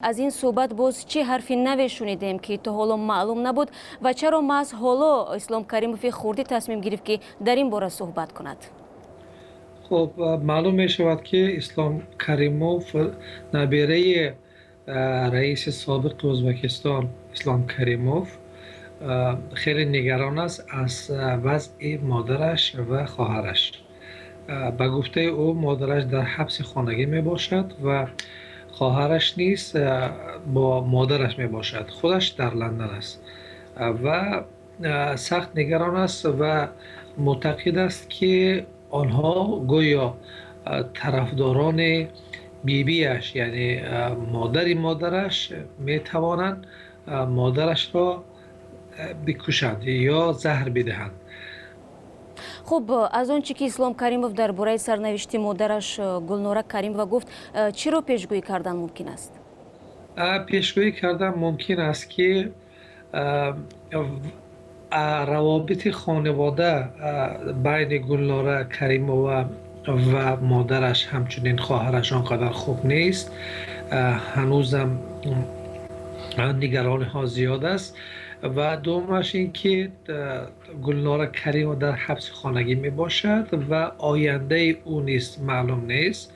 Аз ин суҳбат боз чӣ ҳарфи наве шунидем, ки то ҳоло маълум набуд, ва чаро маҳз ҳоло Ислом Каримови хурдӣ тасмим гирифт, ки дар ин бора суҳбат кунад? Хуб, маълум мешавад, ки Ислом Каримов, набераи раиси собиқи Ӯзбекистон Ислом Каримов, хеле нигарон аст аз вазъи модараш ва хоҳараш. Ба гуфтаи ӯ, модараш дар ҳабси хонагӣ мебошад ва хоҳараш низ бо модараш мебошад, худаш дар Лондон аст ва сахт нигарон аст ва муътақид аст, ки онҳо гӯё тарафдорони бибиаш, яъне модари модараш, метавонанд модарашро бикушанд ё заҳр бидиҳанд. Хуб, аз он чӣ ки Ислом Каримов дар бораи сарнавишти модараш Гулнора Каримова гуфт, чиро пешгӯӣ кардан мумкин аст? Пешгӯӣ кардан мумкин аст, ки равобити хонавода байни Гулнора Каримова ва модараш, ҳамчунин хоҳараш, он қадар хуб нест. Ҳанӯзам нигарониҳо зиёд аст. Ва дуюмаш ин ки Гулнора Каримова дар ҳабси хонагӣ мебошад ва ояндаи ӯ низ маълум нест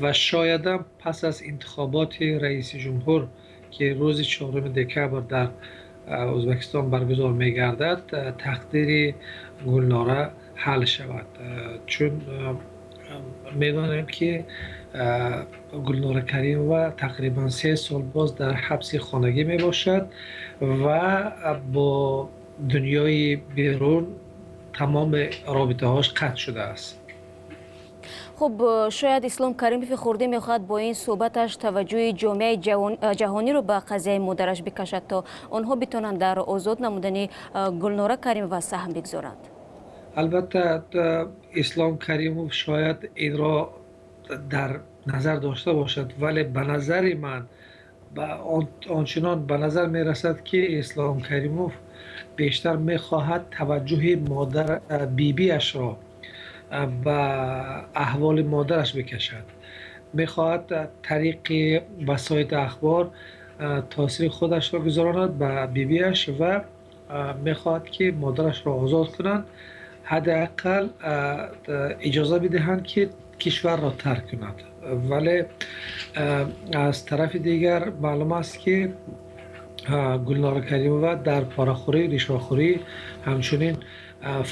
ва шоядам пас аз интихоботи раиси ҷумҳур, ки рӯзи 4 декабр дар Ӯзбекистон баргузор мегардад, тақдири Гулнора ҳал шавад, чун медонем, ки Гулнора Каримова тақрибан 3 сол боз дар ҳабси хонагӣ мебошад ва бо дунёи берун тамоми робитаҳош қатъ шудааст. Хуб, шояд Ислом Каримови хурдӣ мехоҳад бо ин суҳбаташ таваҷҷӯҳи ҷомеаи ҷаҳониро ба қазияи модараш бикашад, то онҳо битонанд дар озод намудани Гулнора Каримова саҳм бигзоранд. Албатта, Ислом Каримов шояд инро дар назар дошта бошад, вале ба назари ман ончунон ба назар мерасад, ки Ислом Каримов бештар мехоҳад таваҷҷӯҳи модар бибиашро ба аҳволи модараш бикашад, мехоҳад тариқи васоити ахбор таъсири худашро гузаронад ба бибиаш ва мехоҳад, ки модарашро озод кунанд, ҳадди ақал иҷоза бидиҳанд, ки кишварро тарк кунад. Вале аз тарафи дигар маълум аст, ки Гулнора Каримова дар порахӯрӣ, ришвахӯрӣ, ҳамчунин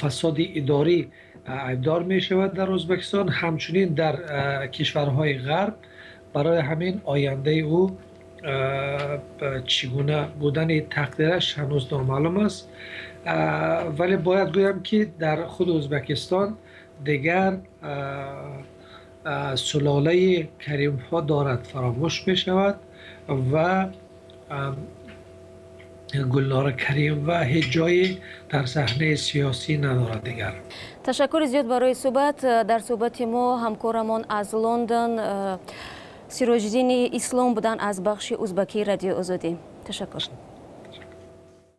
фасоди идорӣ айбдор мешавад дар Ӯзбекистон, ҳамчунин дар кишварҳои Ғарб. Барои ҳамин ояндаи ӯ чӣ гуна будани тақдираш ҳанӯз номаълум аст. Вале бояд гӯям, ки дар худи Ӯзбекистон дигар сулолаи Каримовҳо дорад фаромӯш мешавад ва Гулнора Каримова ҳеҷ ҷое дар саҳнаи сиёсӣ надорад дигар. Ташаккури зиёд барои суҳбат. Дар суҳбати мо ҳамкорамон аз Лондон Сироҷиддини Ислом буданд аз бахши узбакии Радиои Озодӣ. Ташаккур.